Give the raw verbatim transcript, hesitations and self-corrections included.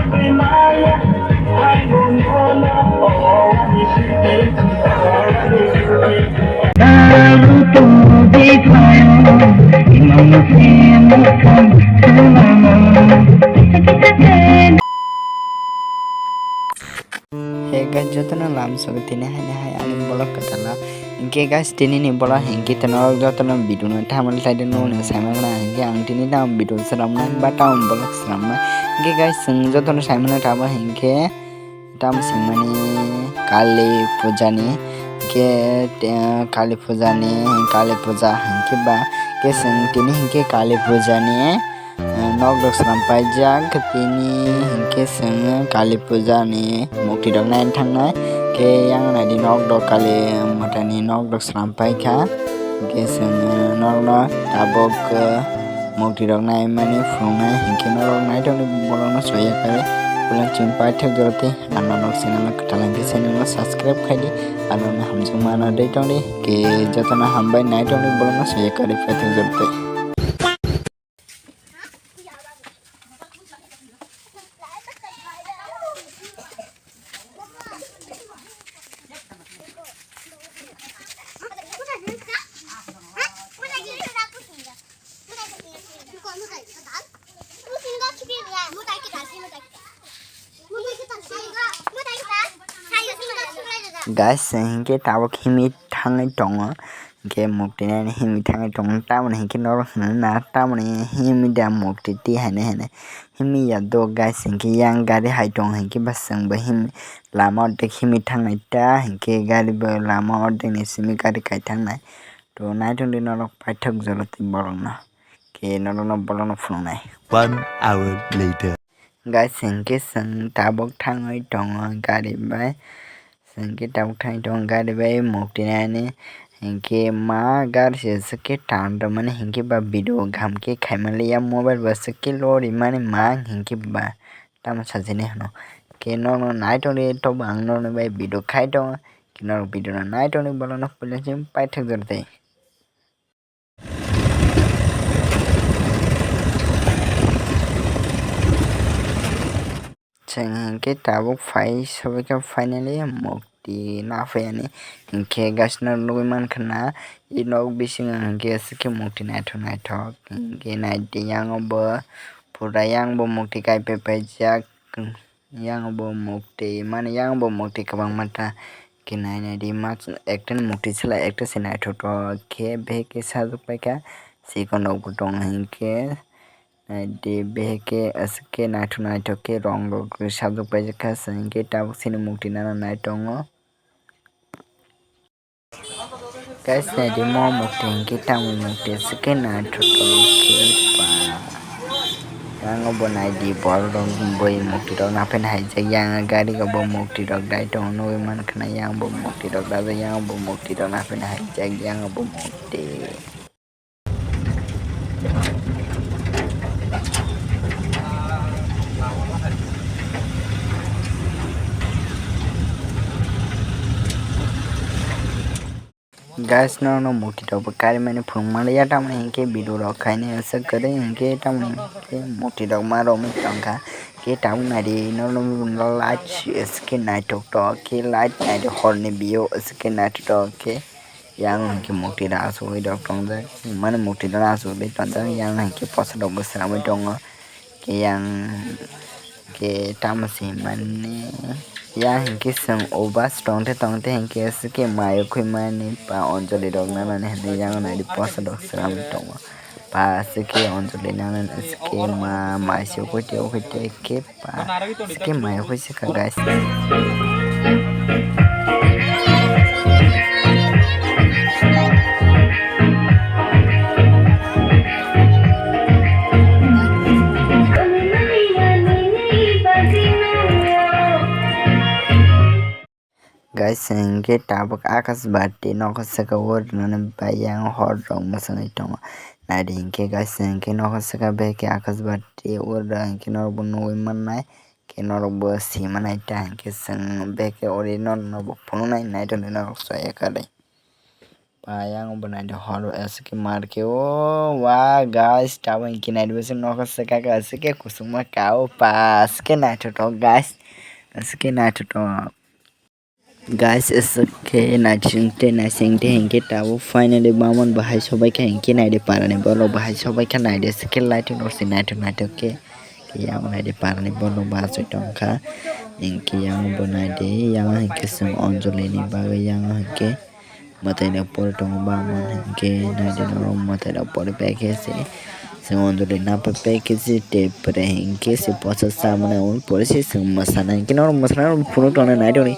Hey guys, jotono lam sogo tini haini hai ani vlog kwtala. Hinkhe guys, tini ni vlog hinkhe tei norok jotono video no thamal thaide no ni saimang na hinkhe ang tini tamo video swnamnai ba tamo vlog swnamnai. Hinkhe guys, chwng jotono saimano tamo hinkhe tamo singmani Kali puja ni hinkhe, eh, Kali puja ni, Kali puja hinkhe ba khe chwng tini hinkhe Kali puja ni, eh, nok rok swnam paijak, tini hinkhe chwng Kali puja ni murti rok naina thangnai. Khe yang naidi nok rok Kali mata ni nok rok swnam paikha. Hinkhe chwng norokno tabuk, eh, murti rok naimani phunuknai hinkhe norok naithokni bolongno soya kare puila chini paithak joroti. Ano nok channel no kwtal hinkhe channel no subscribe khaidi. Ano hamjakma no dei tongdi. Khe jotono hambai naithokni bolongno soya kare paithak joroti. Guys, hinkhe tabuk himwi thangwi tongo. Hinkhe mukti nani himwi thangwi tongo, tamoni hinkhe norok hwnwi na tamoni himwi da mukti twi haino hino himwi ya do guys. Hinkhe yang gari hai tongo, hinkhe ba chwngbo himwi lama o tei himwi thangnai ta, hinkhe gari bo lama o tei ni simi gari kai thangnai. To naithok di norok paithak jora tei borokno, khe norokno bolongno phunuknai. One hour later. Guys, hinkhe chwng tabuk thangwi tongo gari bai. Hinkhe tabuk thangwi tongo gari bai mukti nani. Hinkhe ma gari se swkhe tan rwmani hinkhe ba video kaham khe khaimaliya mobile bo swkhe lorimani ma hinkhe ba tamo sajini hwno. Khe norokno naithok di tobo ang norokni bai video khai tongo. Khe norok video no naithok di bolongno puila chini paithak jora tei. Chwng hinkhe tabuk phai sobaikha finally mukti naphayani hinkhe guys no nugwi mankha na i nok bisingo hinkhe aswk khe mukti naithok naithok hinkhe naidi yango bo pura yang bo mukti kaipai paijak. Yang bo mukti mani yang bo mukti kwbangma ta khe nai nai di ma ekta ni mukti sela ekta se naithotok khe beheke sajwk paikha chikon rok bo tongo hinkhe nai di beheke aswk khe naithok naithok khe rong rok sajwk paijak kha chwng hinkhe tabuk chini mukti nana nai tongo. Guys, naidi mo mukti hinkhe tamo mukti aswk khe naithotok khe ba. Yang bo naidi borok rok bui mukti rok naphai haijak yang gari rok bo mukti rok dai tongo nugwi mankha na yang bo mukti rok dajak yang bo mukti rok naphai haijak yang bo mukti. Guys, no no mukti rok bo kari mani phunuk mani ya tamni hinkhe video rok khaini aswk kwrwi hinkhe tamni hinkhe mukti rok ma romwi tongkha khe tabuk naidi no no light aswk khe naithok tok khe light naidi horni view aswk khe naithok tok khe. Yang hinkhe mukti rok achugwi rok tongjak, mani mukti rok achugwi tongjak, yang hinkhe posa rok bo swnamwi tongo. Khe yang khe tamo se hinmani, yang hinkhe chwng o bus tongte tongte hinkhe aswk khe mai o khwi mani ba anjali rok nanani hinwi yang naidi posa rok swnamwi tongo. Ba aswk khe anjali nanani aswk khe ma mai se ukhwi tei ukhwi tei khe. Ba, sike mai hoi se ka guys. Guys, hinkhe tabuk Akash Bharti nokha saka o rwnani bai yang hor rok mwswngwi tongo. Naidi hinkhe guys, hinkhe nokha saka bai khe Akash Bharti o rwna hinkhe norokbo nugwi mannai. Khe norokbo simanai ta hinkhe chwng bai khe ori norokno bo phunuknai naitokni norok chaya kwrwi. pa yang bo naidi hor aswk khe mar khe o wa guys, tabuk hinkhe naidi bwswk nokha swkakhe aswk khe kusuma ka o pa aswk khe naithotok guys, aswk khe naithotok. Guys, aswk khe naising tei naising tei hinkhe tabuk finally bamon bahai sobai kha hinkhe naidi parani borok bahai sobai kha naidi aswk khe lighting rok se naithok naithok khe. Yang naidi parani borok bo achai tongkha hinkhe yang bo naidi yang hinkhe chwng Anjali ni bagwi yang hinkhe mwtai rok pori tongo bamon hinkhe naidi norok mwtai rok pori pai khe se. Chwng Anjali napa pai khe se tei pore hinkhe se posa chamani abo pore se chwng mwsana hinkhe norok mwsana rok phunuk tongna naitokni.